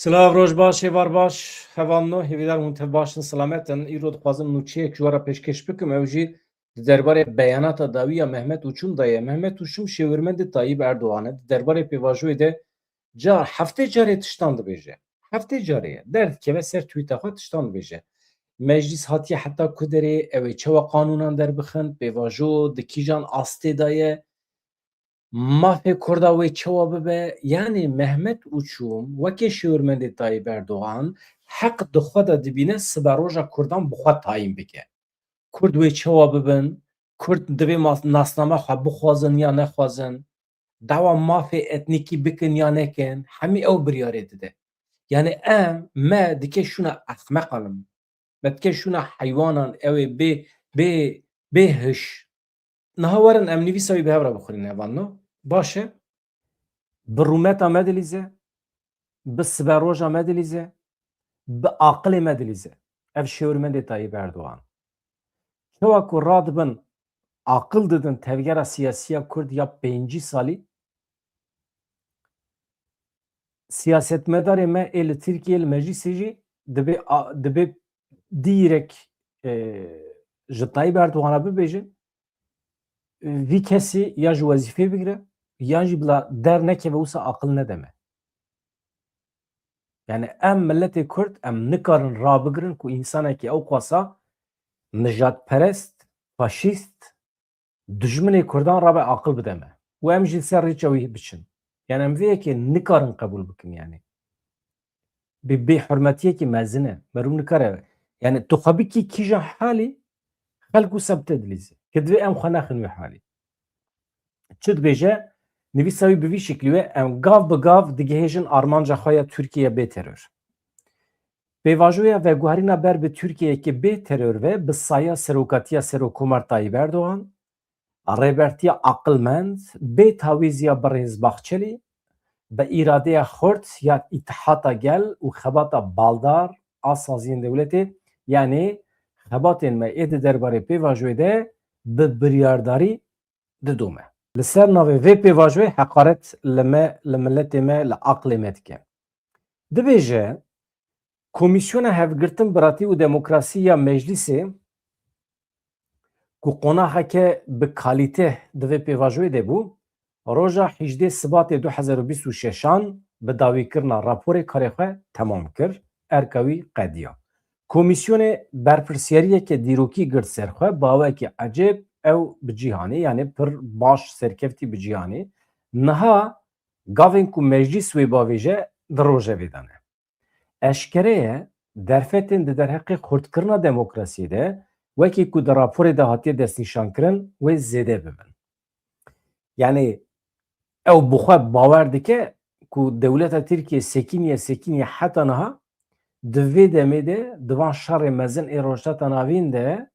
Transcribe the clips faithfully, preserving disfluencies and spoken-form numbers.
Silav, roj baş, êvar baş, hevalno, hêvîdar hûn tev baş in, silamet in. Îro dixwazim nûçeyek ji we re pêşkêş bikim, ew jî di derbarê beyanata dawî ya Mehmet Uçum de ye. Mehmet Uçum şêwirmendê Tayyip Erdogan e. Di derbarê pêvajoyê de car, heftê carê tiştan dibêje. Heftê carê ye. Derdikeve ser tweeta xwe, tiştan dibêje. Meclîs hatiye heta ku derê, ew ê çawa qanûnan derbixin, pêvajo di kîjan astê de ye, mafê Kurda wê çawa bibe? Yanî Mehmet Uçum wekî şêwirmendê Tayyip Erdogan heq di xwe de dibîne siberoja Kurdan bi xwe tayîn bike. Kurd wê çawa bibin? Kurd divê mas-, nasnama xwe bixwazin ya nexwazin? Dawa mafê etnîkî bikin ya nekin? Hemî ew biryarê dide. Yanî em, me dike şûna ehmeqan, me dike şûna heywanan, ew ê bê, bê, bê hiş. Niha werin em nivîsa wî bi hev re bixwînin, hevalno. Baş e. Bi rûmeta me dilîze, bi siberoja me dilîze, bi aqilê me dilîze. Ev şêwirmendê Tayyip Erdogan. Çawa ku radibin, aqil didin tevgera siyasî ya Kurd ya pêncî salî, siyasetmedarê me ê li Tirkiyê, li meclîsê jî dibê a-, dibê dîrek, e, ji Tayyip Erdogan re bibêjin, vî kesî ya ji wezîfê bigire, yan jî bila dernekeve, wisa aqil nede me. Yani em miletê Kurd, em nikarin rabigirin ku însanekî ew qasa nijadperest, faşîst, dijminê Kurdan rabe aqil bide me. Û em jî li ser rêça wî biçin. Yani em vê yekê nikarin qebûl bikin yani. Bi bêhurmetiyekî mezin e. Meriv nikare. Yani tu xwe bikî kîjan halî, xelk wisa bi te dilîze. Ke divê em xwe nexin wî halî. Çi dibêje? Nivîsa wî bi vî şiklî ye, em gav bi gav digihêjin armanca xwe ya Tirkiye bê teror. Pêvajoya veguherîna ber bi Tirkiyeyeke bê teror ve bi saya serokatiya Serokomar Tayyip Erdogan, rêbertiya aqilmend, bê tawîziya birêz Bahçelî, bi îradeya xurt ya Îtihata Gel û xebata baldar a saziyên dewletê, yanî xebatên me ê di derbarê pêvajoyê de bi biryardarî didome. Li ser navê vê pêvajoyê heqaret li me, li miletê me, li aqilê me dike. Dibêje, Komîsyona Hevgirtin, Biratî û Demokrasî ya Meclîsê ku qonaxeke bi kalîte di vê pêvajoyê de bû, roja hejdê Sibatê du hezar û bîst û şeşan bi dawîkirina raporê karê xwe temam kir, erka wî qediya. Komîsyonê berpirsiyariyeke dîrokî girt ser xwe, bi awayekî ecêb ew bi cî hanê, yanî pir baş serkeftî bi cî hanê. Niha gavên ku meclîs wê bavêje di rojevê de ne. Eşkere ye, derfetên di derheqê xurtkirina demokrasiyê de, wekî ku di raporê de hatiye destnîşankirin, wê zêde bibin. Yanî ew bi xwe bawer dike ku dewleta Tirkiyê sekiniye, sekiniye heta niha, di vê demê de, di van şerê mezin ê Rojhilata Navîn de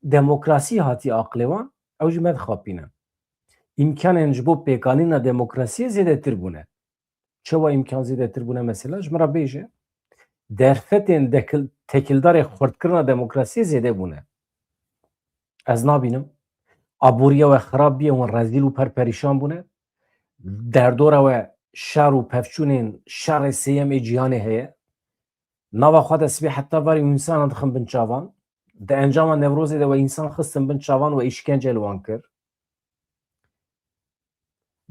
demokrasî hatiye aqilê wan, ew jî me dixapîne. Îmkanên ji bo pêkanîna demokrasiyê zêdetir bûne. Çawa îmkan zêdetir bûne mesela? Ji min re bêje. Derfetên dekil-, tekildarê xurtkirina demokrasiyê zêde bûne. Ez nabînim. Aboriya we xirab biye, hûn rezîl û perperîşan bûne. Derdora we şer û pevçûnên şerê sêyem ê cîhanê heye. Nava xwe de sibê heta varê însanan dixin bin çavan. Di encama Newrozê de we însan xistin bin çavan, we îşkence li wan kir.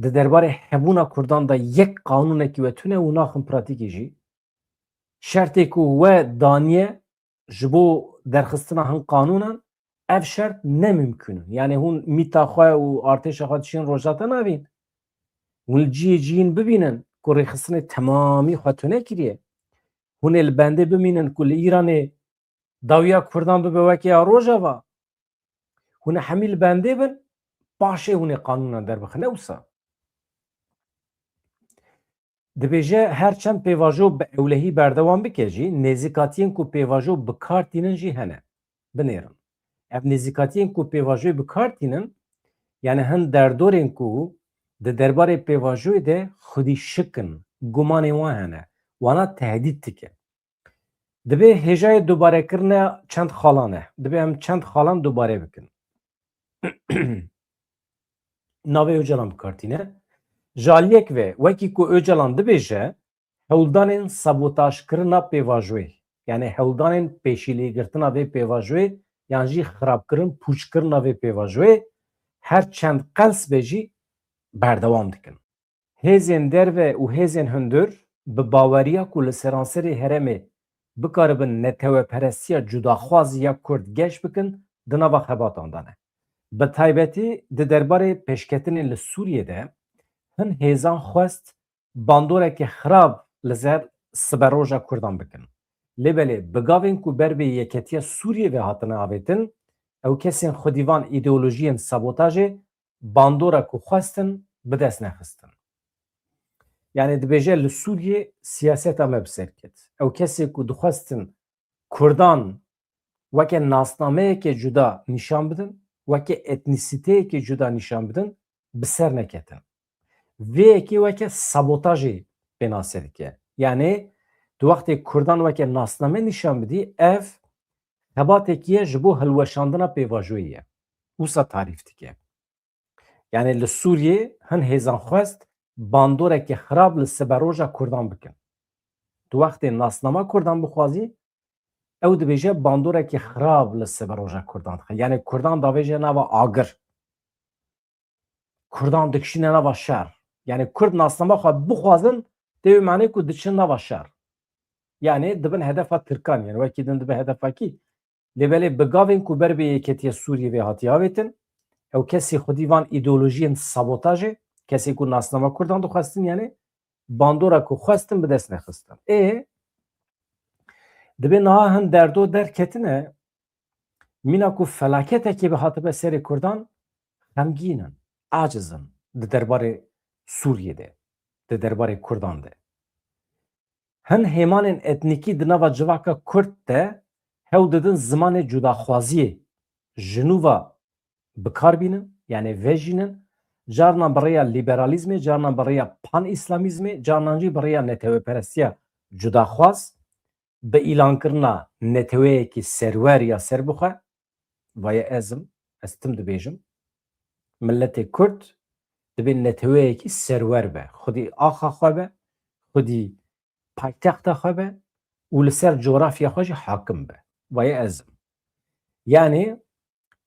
Di derbarê hebûna Kurdan de yek qanûnekî we tune û naxin pratîkê jî. Şertê ku we daniye ji bo derxistina hin qanûnan, ev şert ne mimkûn in. Yanî hûn mîta xwe û artêşa xwe dişînin Rojhilata Navîn. Hûn li cihê cihîn bibînin ku rêxistinê temamî xwe tune kiriye. Hûn ê li bendê bimînin ku li Îranê dawiya Kurdan bibe weke ya Rojava. Hûn ê hemî li bendê bin, paşê hûn ê qanûnan derbixin, ne wisa? Dibêje her çend pêvajo bi ewlehî berdewam bike jî, nêzîkatiyên ku pêvajo bi kar tînin jî hene. Binêrin. Ev nêzîkatiyên ku pêvajoyê bi kar tînin, yani hin derdorên ku di derbarê pêvajoyê de xwedî şik in, gumanê wan hene, wana tehdît dike. Dibê hêjayê dubarekirine çend xalan e. Dibê em çend xalan dubare bikin. Navê Ocalan bi kar tîne. Ji aliyek ve, wekî ku Ocalan dibêje, Hewldanên sabotajkirina pêvajoyê, yanî hewldanên pêşîlêgirtina vê pêvajoyê yan jî xirabkirin, pûçkirina vê pêvajoyê her çend qels be jî berdewam dikin. Hêzên derve û hêzên hundir bi baweriya ku li seranserê herêmê bikaribin neteweperestiya cudaxwaz ya Kurd geş bikin, di nava xebatan de ne. Bi taybetî di derbarê pêşketinên li Sûriyê de hin hêzan xwest bandoreke xirab li ser siberoja Kurdan bikin. Lê belê bi gavên ku ber bi Yeketiya Sûriyê ve hatine avêtin, ew kesên xwedî van îdeolojiyên sabotajê bandora ku xwestin bi dest nexistin. Yanî dibêje li Sûriyê siyaseta me bi ser ket. Ew kesê ku dixwestin Kurdan weke nasnameyeke cuda nîşan bidin, weke etnîsîteyeke cuda nîşan bidin, bi ser neketin. Vê yekê weke sabotajê pênase dike. Yanî tu wextê Kurdan weke nasname nîşan bidî, ev xebatekî ye ji bo hilweşandina pêvajoyê ye. Wisa tarîf dike. Yanî li Sûriyê hin hêzan xwest bandoreke xirab li siberoja Kurdan bikin. Tu wextê nasnama Kurdan bixwazî, ew dibêje bandoreke xirab li siberoja Kurdan dixe. Yanî Kurdan davêje nava agir. Kurdan dikişîne nava şer. Yanî Kurd nasnama xwe bixwazin, tê wê manê ku diçin nava şer. Yanî dibin hedefa Tirkan, yanî wekî din dibe hedefa kî? Lê belê bi gavên ku ber bi Yeketiya Sûriyê ve hatiye avêtin, ew kesê xwedî van îdeolojiyên sabotajê, kesê ku nasnama Kurdan dixwestin, yanî bandora ku xwestin bi dest nexistin. Ê, dibê niha hin derdo derketine, mîna ku felaketekê bi hatibe serê Kurdan, xemgîn in, aciz in di derbarê Sûriyê de, di derbarê Kurdan de. Hin hêmanên etnîkî di nava civaka Kurd de hewl didin zimanê cudaxwaziyê ji nû ve bi kar bînin, yanî vejînin, carnan bi rêya lîberalîzmê, carnan bi rêya pan-îslamîzmê, carnan jî bi rêya neteweperestiya cudaxwaz, bi îlankirina neteweyekî serwer ya serbixwe, vaye ez im, ez tim dibêjim, miletê Kurd dibê neteweyekî serwer be, xwedî axa xwe be, xwedî paytexta xwe be û li ser cografya xwe jî hakim be. Vaye ez im. Yanî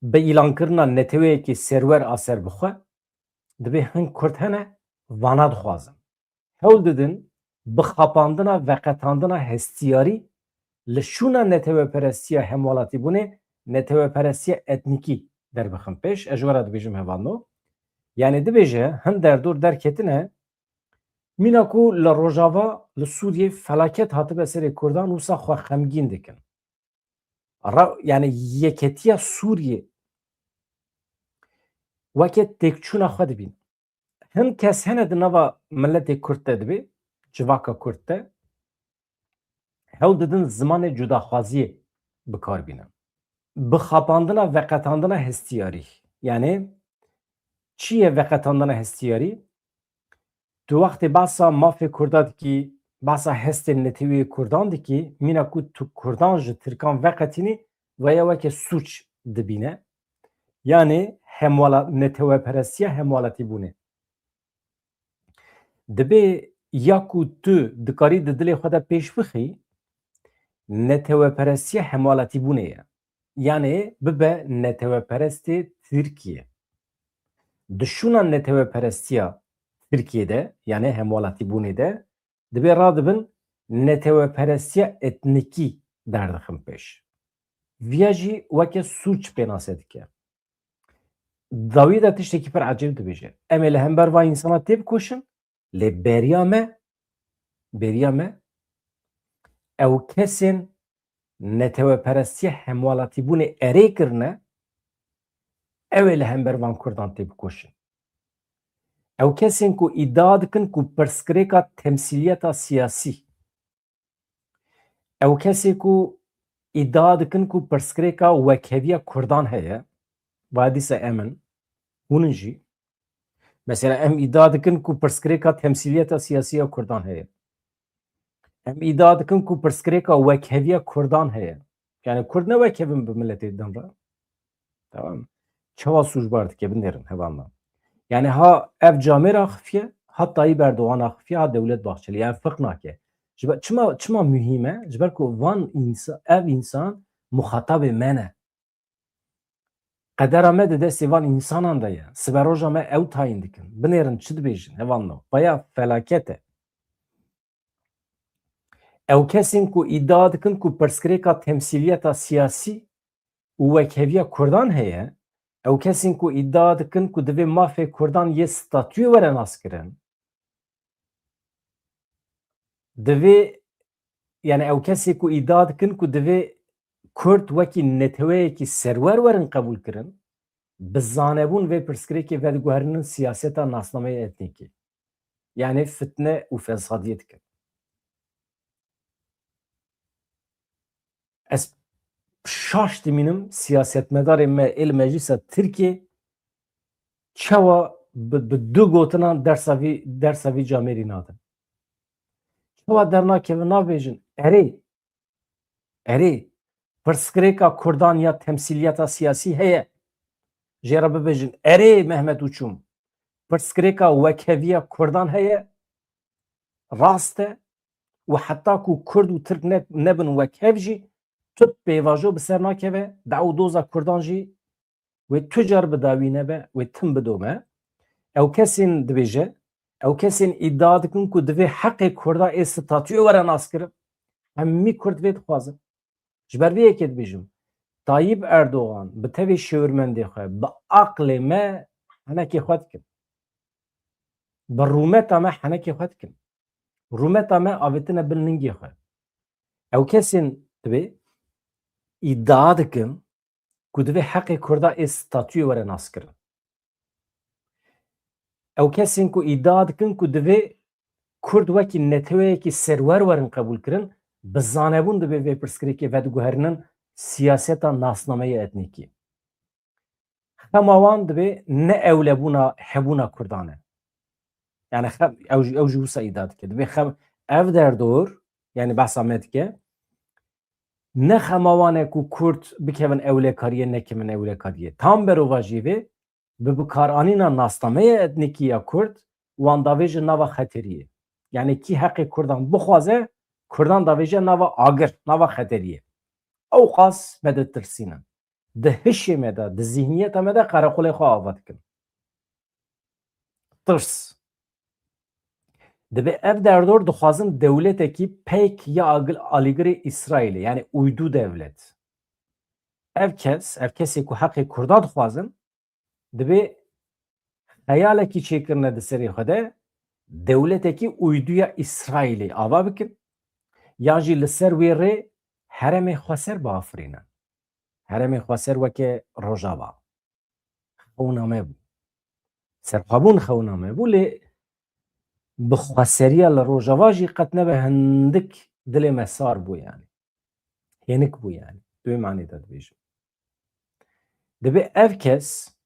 bi îlankirina neteweyekî serwer a serbixwe, dibê hin Kurd hene, vana dixwazin. Hewl didin bi xapandina veqetandina hestiyarî li şûna neteweperestiya hemwelatîbûnê, neteweperestiya etnîkî derbixin pêş. Ez ji we re dibêjim hevalno. Yanî dibêje hin derdor derketine, mîna ku li Rojava, li Sûriyê felaket hatibe serê Kurdan, wisa xwe xemgîn dikin. Ra, yanî Yeketiya Sûriyê weke têkçûna xwe dibîn. Hin kes hene di nava miletê Kurd de dibê, civaka Kurd de, hewl didin zimanê cudaxwaziyê bi kar bînin. Bi xapandina veqetandina hestiyarî. Yanî çi ye veqetandina hestiyarî? Tu wextê behsa mafê Kurda dikî, behsa hestên neteweyê Kurdan dikî, mîna ku tu Kurdan ji Tirkan veqetînî, vaya weke sûc dibîne. Yanî hemwela-, neteweperestiya hemwelatîbûnê. Dibê ya ku tu dikarî di dilê xwe de pêş bixî, neteweperestiya hemwelatîbûnê ye. Yanî bibe neteweperestê Tirkiye. Di şûna neteweperestiya Tirkiye de, yanî hemwelatîbûnê de, dibê radibin neteweperestiya etnîkî derdixin pêş. Viya jî weke sûc pênase dike. Dawiyê de tiştekî pir ecêb dibêje. Em ê li hember van însana têbikoşin, lê beriya me, beriya me, ew kesên neteweperestiya hemwelatîbûnê erê kirine, ew ê li hember van Kurdan têbikoşin. Ew kesên ku îdia dikin ku pirsgirêka temsîliyeta siyasî, ew kesê ku îdia dikin ku pirsgirêka wekheviya Kurdan heye, va dîsa em in, hûn in jî. Mesela em îdia dikin ku pirsgirêka temsîliyeta siyasî ya Kurdan heye. Em îdia dikin ku pirsgirêka wekheviya Kurdan heye. Yanî Kurd ne wekhev in bi miletê din re. Tamam. Çawa sûcbar dike, binêrin hevalna. Yanî ha ev camêr axifiye, ha Tayyip Erdogan axifiye, ha Devlet Bahçeli. Yanî firq nake. Ji ber, çima, çima muhîm e? Ji ber ku van însa-, ev însan muxatabê me ne. Qedera me di destê van însanan de ye. Siberoja me ew tayîn dikin. Binêrin çi dibêjin, hevalno. Baya felaket e. Ew kesên ku îdia dikin ku pirsgirêka temsîliyeta siyasî û wekheviya Kurdan heye, ew kesên ku îdia dikin ku divê mafê Kurdan yê statûyê were naskirin, divê, yani ew kesê ku îdia dikin ku divê Kurd wekî neteweyekî serwer werin qebûlkirin, bi zanebûn vê pirsgirêkê vediguherînin siyaseta nasnameyê etnîkî. Yani fitne û fesadiyê dikin. Ez şaş dimînim siyasetmedarê me ê li Meclisa Tirkiyê çawa bi, bi du gotinan dersa vî, dersa vî camêrî nadin. Çawa dernakevin nabêjin, erê, erê, pirsgirêka Kurdan ya temsîliyeta siyasî heye. Jê re bibêjin, erê Mehmet Uçum, pirsgirêka wekheviya Kurdan heye, rast e, û heta ku Kurd û Tirk ne, nebin wekhev jî, tu pêvajo bi ser nakeve, daw û doza Kurdan jî wê tu car bi dawî nebe, wê tim bidome. Ew kesên dibêje, ew kesên îdia dikin ku divê heqê Kurda ê statûyê were naskirin. Hemî Kurd vê dixwazin. Ji ber vê yekê dibêjim, Tayyip Erdogan bi tevê şêwirmendê xwe, bi aqlê me henekê xwe dikin. Bi rûmeta me henekê xwe dikin. Rûmeta me avêtine bin lingê xwe. Ew kesên dibê îdia dikin ku divê heqê Kurda ê statûyê were naskirin. Ew kesên ku îdia dikin ku divê Kurd wekî neteweyekî serwer werin qebûlkirin, bi zanebûn divê vê pirsgirêkê vediguherînin siyaseta nasnameyê etnîkî. Xema wan divê ne ewlebûna hebûna Kurdan e. Yani xem-, ew, jî- ew jî wisa îdia dike. Divê xem-, ev derdor, yani behsa me dike, ne xema wan e ku Kurd bikevin ewlekariyê, nekevin ewlekariyê. Tam berovajiyê vê, bi bikaranîna nasnameyê etnîkî ya Kurd, wan davêje nava xeteriyê. Yani kî heqê Kurdan bixwaze, Kurdan davêje nava agir, nava xeteriyê. Ew qas me ditirsînin. Di hişê me de, di zihniyeta me de qereqolê xwe ava dikin. Tirs. Divê ev derdor dixwazin dewletekî peyk ya agil-, alîgirê Îsraîlê, yani uydu devlet. Ev kes, ev kesê ku heqê Kurda dixwazin, divê xeyalekî çêkirine di serê xwe de, dewletekî uyduya Îsraîlê ava bikin, yan jî li ser wê rê herêmê xweser biafirînin. Herêmê xweser weke Rojava. Xewname bû. Serxwebûn xewname bû, lê bi xweseriya li Rojava jî qet nebe hindik dilê me sar bû yani. Hênik bû yani. Di wê manê de dibêjim. Divê ev kes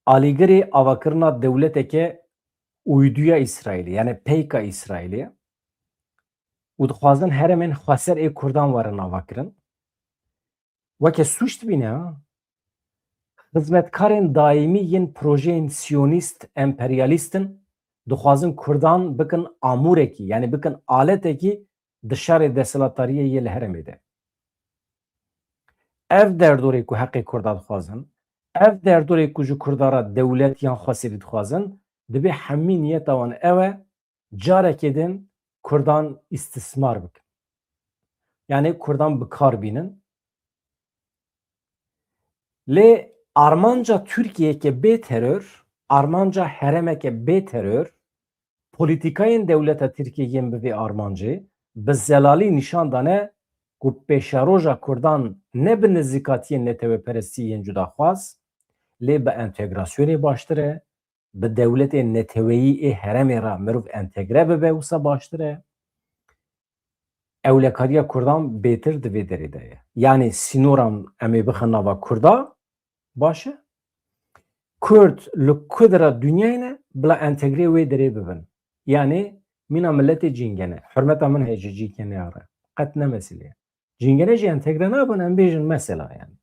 alîgirê avakirina dewleteke uyduya Îsraîlê, yani peyka Îsraîlê, û dixwazin herêmên xweser ê Kurdan werin avakirin. Weke sûc dibîne, ha? Xizmetkarên daîmî yên projeyên siyonîst, emperyalîst in, dixwazin Kurdan bikin amûrekî, yani bikin aletekî di şerê desthilatdariyê yê li herêmê de. Ev derdorê ku heqê Kurda dixwazin, ev derdorê ku ji Kurda re dewlet yan xweserî dixwazin, divê hemî niyeta wan ew e, carekê din Kurdan îstismar bikin. Yani Kurdan bi kar bînin. Lê armanca Tirkiyeyeke bê teror, armanca herêmeke bê teror, polîtîkayên dewleta Tirkiyê yên bi vê armancê bi zelalî nîşan dane ku pêşeroja Kurdan ne bi nizîkatiyên neteweperestî yên cudaxwaz, lê bi entegrasyonê baştir e, bi dewletên neteweyî ê herêmê re mirov entegre bibe, wisa baştir e. Ewlekariya Kurdan bêtir di vê derê de ye. Yanî sînoran em ê bixin nava Kurda, baş e. Kurd li ku de re dinyayê ne, bila entegrê wê derê bibin. Yanî mîna miletê Cîngene. Hurmeta min heye ji Cîngene re. Qet ne meselê ye. Cîngene jî entegre nabin, em bêjin mesela yani.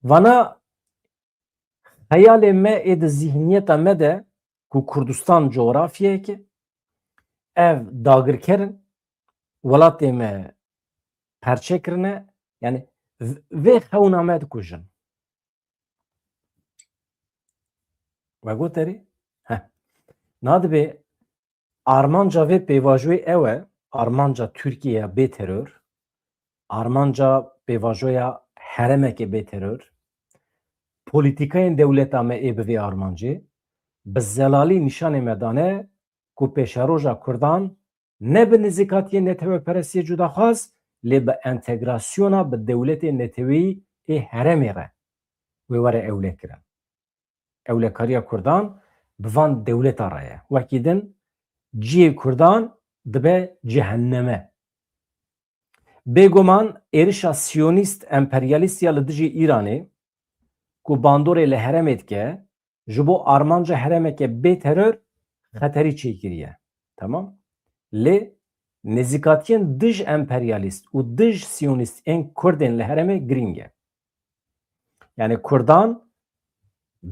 Vana xeyalê me ê di zihniyeta me de ku Kurdistan cografyayek e, ev dagirker in, welatê me perçe kirine, yani v-, vê xewna me dikujin. We got erê? Heh. Niha dibê armanca vê pêvajoyê ew e, armanca Tirkiyeya bê teror, armanca pêvajoya herêmeke bê teror, polîtîkayên dewleta me ê bi vê armancê, bi zelalî nîşanê me dane ku pêşeroja Kurdan ne bi nizîkatiyê neteweperestiyê cudaxwaz, lê bi entegrasyona bi dewletê neteweyî ê herêmê re wê were ewlekirin. Ewlekariya Kurdan bi van dewleta re ye. Wekî din cihê Kurdan dibe cehenneme. Bêguman êrişa siyonîst emperyalîst ya li dijî Îranê ku bandorê li herêmê dike, ji bo armanca herêmeke bê teror xeterî çêkiriye. Tamam? Lê nêzîkatiyên dij emperyalîst û dij siyonîst ên Kurdên li herêmê girîng e. Yani Kurdan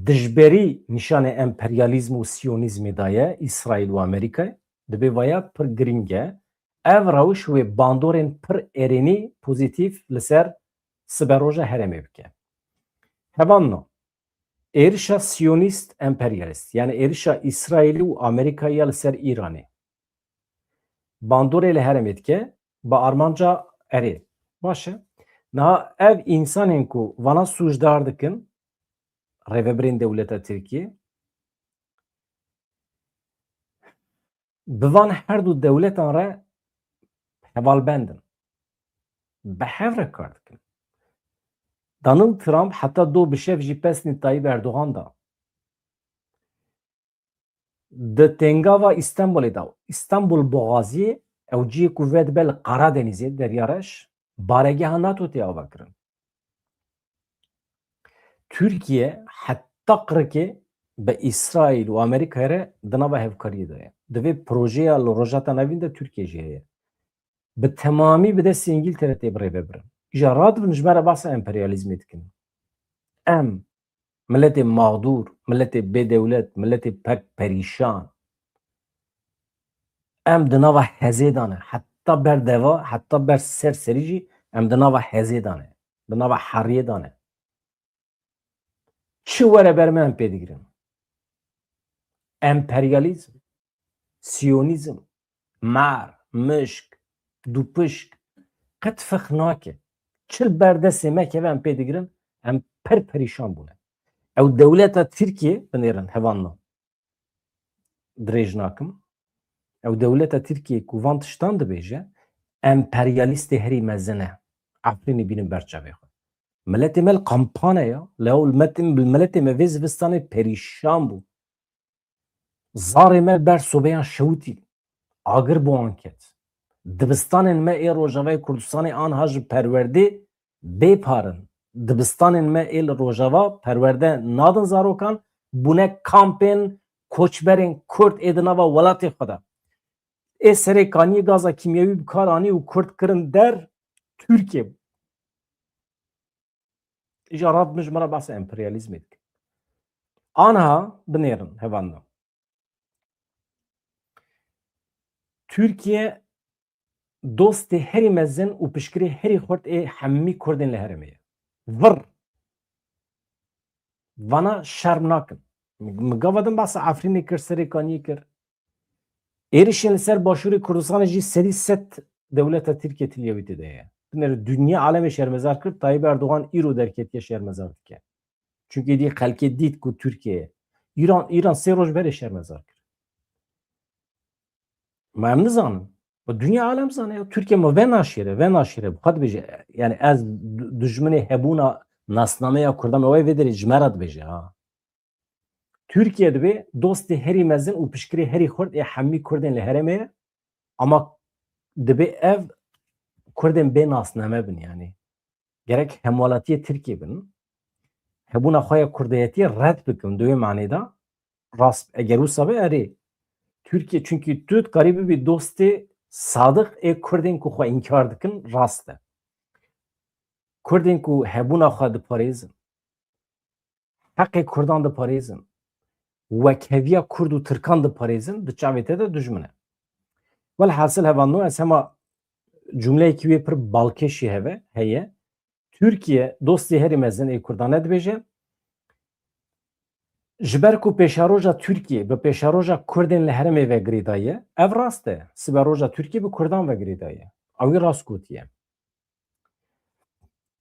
dijberî nîşanê emperyalîzm û siyonîzmê daye Îsraîl û Amerîkayê, dibê vaya pir girîng e. Ev rewş wê bandorên pir erênî pozîtîf li ser siberoja herêmê bike. Hevalno, êrişa siyonîst emperyalîst, yani êrişa Îsraîlî û Amerîkayê ya li ser Îranê, bandorê li herêmê dike, bi armanca erê. Baş e. Niha ev însanên ku vana sûcdar dikin, rêvebirên dewleta Tirkiyê, bi van her du dewletan re hevalbend in. Bi hev re kar dikin. Donald Trump heta do bi şev jî pesnî Tayyip Erdogan da. Di têngava Îstanbulê de, Îstanbul Boğaziyê, ew cihê ku vedibe li Qaradenîzê, Derya Reş, baregeha NATO tê avakirin. Tirkiye heta qirikê bi Îsraîl û Amerîkayê re di nava hevkariyê de ye. Di vê projeya li Rojhilata Navîn de Tirkiye jî heye. Bi temamî bi destê Îngîltere tê birêvebirin. Îja radibin ji me re behsa emperyalîzmê dikin. Em miletê mexdûr, miletê bêdewlet, miletê pek perîşan. Em di nava hezê de ne. Heta ber deva, heta ber ser serî jî em di nava hezê de ne. Di nava heriyê de ne. Çi were ber me em pê digirin? Emperyalîzm, siyonîzm, mar, mişk, dûpişk, qet feq nake. Çi li ber destê me keve em pê digirin, em per perîşan bûne. Ew dewleta Tirkiyê binêrin hevalno. Dirêj nakim. Ew dewleta Tirkiyê ku van tiştan dibêje, emperyalîstê herî mezin e. Efrînê bînin ber çavê xwe. Miletê me li kampane ya, li ew miletê, miletê me vê zivistanê perîşan bû. Zarê me ber sobeyan şewitî, agir bo wan ket. Dibistanên me ê Rojavayê Kurdistanê anha ji perwerdê bê par in. Dibistanên me ê li Rojava perwerde nadin zarokan, bûne kampên koçberên Kurd ê di nava welatê xwe de. Ê serê kaniyê gaza kîmyewî bi kar anî û Kurd kirin der Tirkiye. Îja radibin ji me re behsa emperyalîzmê dikin. Anha binêrin hevalno. Tirkiye dostê herî mezin û piştgirê herî xurt ê hemî Kurdên li herêmê ye. Vir. Vana şerm nakin. Min gava din behsa Efrînê kir, Serê Kaniyê kir. Êrişên li ser Başûrê Kurdistanê jî sedî sed dewleta Tirkiye tiliyê wî tê de ye. Binêre dinya alemê şermezar kir, Tayyip Erdogan îro derketiye şermezar dike. Çunkî dî xelkê dît ku Tirkiye, Îran, Îran sê roj berê şermezar kir. Ma em nizanin. Û dinya alem zane ya. Tirkiye me venaşêre, venaşêre. Bi xwe dibêje, yani ez du-, dijminê hebûna nasnameya Kurdan me wê vê derê ji me re dibêje ha. Tirkiye dibê dostê herî mezin û piştgirê herî xurt ê hemî Kurdên li herêmê ye. Ama dibê ev Kurdên bê nasname bin yani. Gerek hemwelatiyê Tirkiyê bin. Hebûna xwe ya Kurdayetiyê red bikin. Di wê manê de rast, eger wisa be erê. Tirkiye, çunkî tu dikarî bibî dostê sadiq ê Kurdên ku xwe înkar dikin, rast e. Kurdên ku hebûna xwe diparêzin, heqê Kurdan diparêzin, wekheviya Kurd û Tirkan diparêzin, di çavê te de dijmin e. Welhasil hevalno, ez hema cumleyekî wê pir balkêşî heve heye. Tirkiye dostê herî mezin ê Kurdan e dibêje, ji ber ku pêşeroja Tirkiye bi pêşeroja Kurdên li herêmê ve girêdaye, ev rast e, siberoja Tirkiye bi Kurdan ve girêdaye. Ew wî rast gotiye.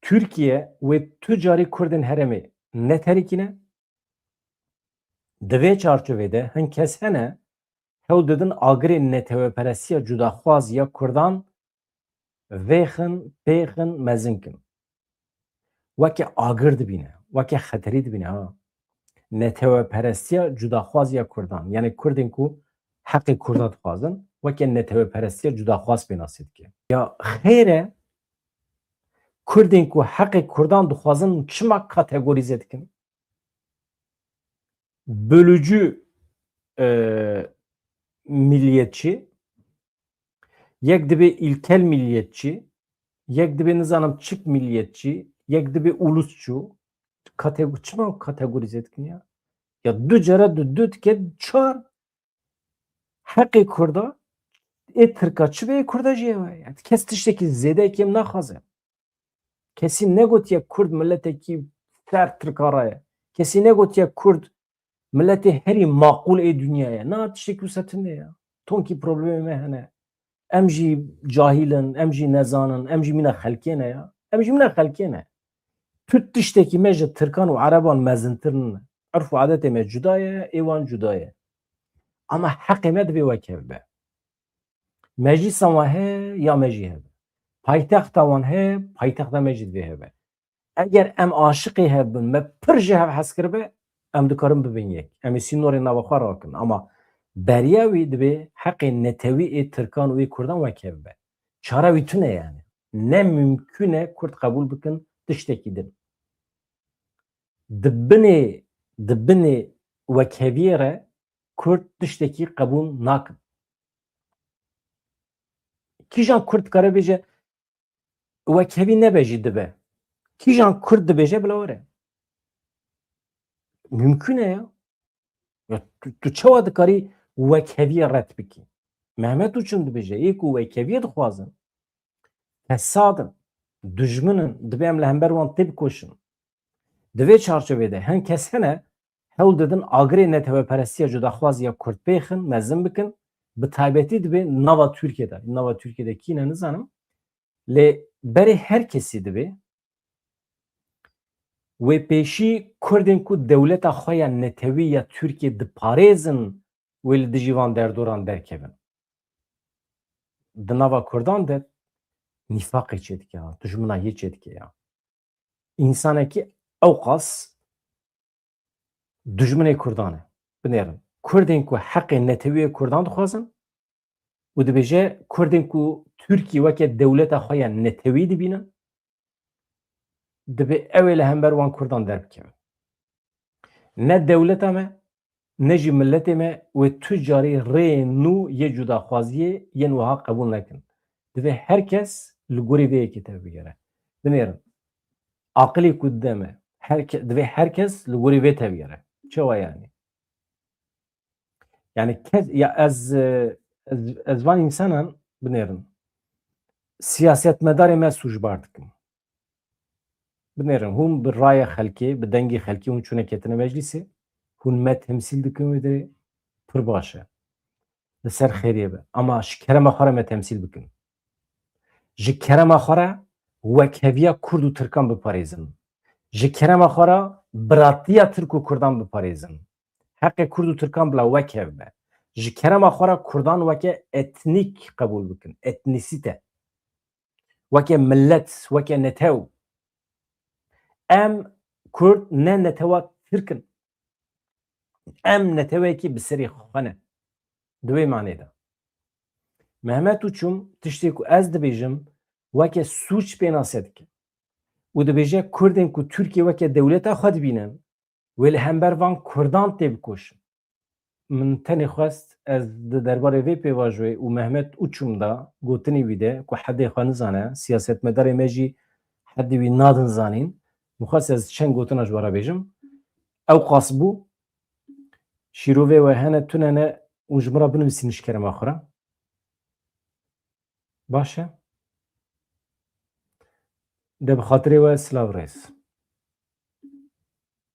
Tirkiye wê tu carî Kurdên herêmê neterîkîne. Di vê çarçovê de hin kes hene hewl didin agirê neteweperestiya cudaxwaz ya Kurdan vêxin, pêxin, mezin kin. Weke agir dibîne, weke xeterî dibîne ha. Neteweperestiya cudaxwaz ya Kurdan, yani Kurdên ku heqê Kurda dixwazin, weke neteweperestiya cudaxwaz pênasê dike. Ya xêr e, Kurdên ku heqê Kurdan dixwazin çima kategorîze dikin? Bölücü, e, milliyetçi, yek dibe ilkel milliyetçi, yek dibe nizanim çik milliyetçi, yek dibe ulusçu. Katego-, çima kategorîze dikin ya? Ya du cara du, du dike çar. Heqê Kurda, ê Tirka çi be, ê Kurda jî ew e. Yani kes tiştekî zêde kêm naxwaze. Kesî negotiye Kurd miletekî sert Tirka re ye. Kesî negotiye Kurd miletê herî maqûl ê dinyayê ye. Na tiştekî wisa tune ya. Tonkî problemê me hene. Em jî cahîl in, em jî nezan in, em jî mîna xelkê ne ya. Em jî mîna xelkê ne. Tu tiştekî me ji Tirkan û Ereban mezintir nîne. Erf û adetê me cuda ye, ê wan cuda ye. Ama heqê me divê wek hev be. Meclîsa wan heye ya me jî hebe. Paytexta wan heye, paytexta me jî divê hebe. Eger em aşiqê hev bin, me pir ji hev hez kiribe, em dikarin bibin yek. Em ê sînorên nava xwe rakin. Ama beriya wî divê heqê netewî ê Tirkan û ê Kurdan wek hev be. Çare wî tune yani. Ne mimkûn e Kurd qebûl bikin tiştekî din. Di binê, di binê wekheviyê re Kurd tiştekî qebûl nakin. Kîjan Kurd dikare bêje, wekhevî nebe jî dibe? Kîjan Kurd dibêje bila were? Mimkûn e ya. Ya tu, tu çawa dikarî wekheviyê red bikî? Mehmet Uçum dibêje, ê ku wekheviyê dixwazin, fesad in, dijmin in, divê em li hember wan têbikoşin. Di vê çarçovê de hin kes hene hewl didin agirê neteweperestiya cudaxwazî ya Kurd pêxin, mezin bikin, bi taybetî divê nava Tirkiyê de, nava Tirkiyê de kî ne nizanim, lê berê her kesî divê wê pêşî Kurdên ku dewleta xwe ya netewî ya Tirkiyê diparêzin, wê li dijî van derdoran derkevin. Di nava Kurdan de nîfaqê çêdike ya, dijminayê çêdike ya. Însanekî ewqas dijminê Kurdan e. Binêrin. Kurdên ku heqê netewî yê Kurdan dixwazin û dibêje Kurdên ku Tirkî weke dewleta xwe ya netewî dibînin, divê ew ê li hember wan Kurdan derbikevin. Ne dewleta me, ne jî miletê me wê tu carî rêyên nû yê cudaxwaziyê yên wiha qebûl nekin. Divê her kes li gorî vê yekê tevbigere. Binêrin. Aqilê ku dide me, her ke-, divê her kes li gorî vê tevgere. Çawa yani? Yani kes, ya ez, e, ez, ez van însanan binêrin. Siyasetmedarê me sûcbar dikim. Binêrin, hûn bi raya xelkê, bi dengê xelkê hûn çûne ketine meclîsê, hûn me temsîl dikin wê derê, pir baş e. Li ser xêrê be. Ama ji kerema xwe re me temsîl bikin. Ji kerema xwe re wekheviya Kurd û Tirkan biparêzin. Ji kerema xwe re biratiya Tirk û Kurdan biparêzin. Heqê Kurd û Tirkan bila wekhev be. Ji kerema xwe re Kurdan weke etnîk qebûl bikin. Etnîsîte. Weke milet, weke netew. Em Kurd ne netewa Tirk in. Em netewekî bi serê xwe ne. Di wê manê de. Mehmet Uçum tiştê ku ez dibêjim weke sûc pênase dike. Û dibêje Kurdên ku Tirkiye weke dewleta xwe dibînin, wê li hember van Kurdan têbikoşin. Min tenê xwest ez di derbarê vê pêvajoyê û Mehmet Uçum de gotinê wî de ku hedê xwe nizane, siyasetmedarê me jî hedê wî nadin zanîn. Min xwest ez çend gotina ji we re bêjim. Ewqas bû, şîrovê we hene, tune ne, û ji min re binivîsîn ji kerema xwe re. Baş e. De bi xatirê we silav rêz.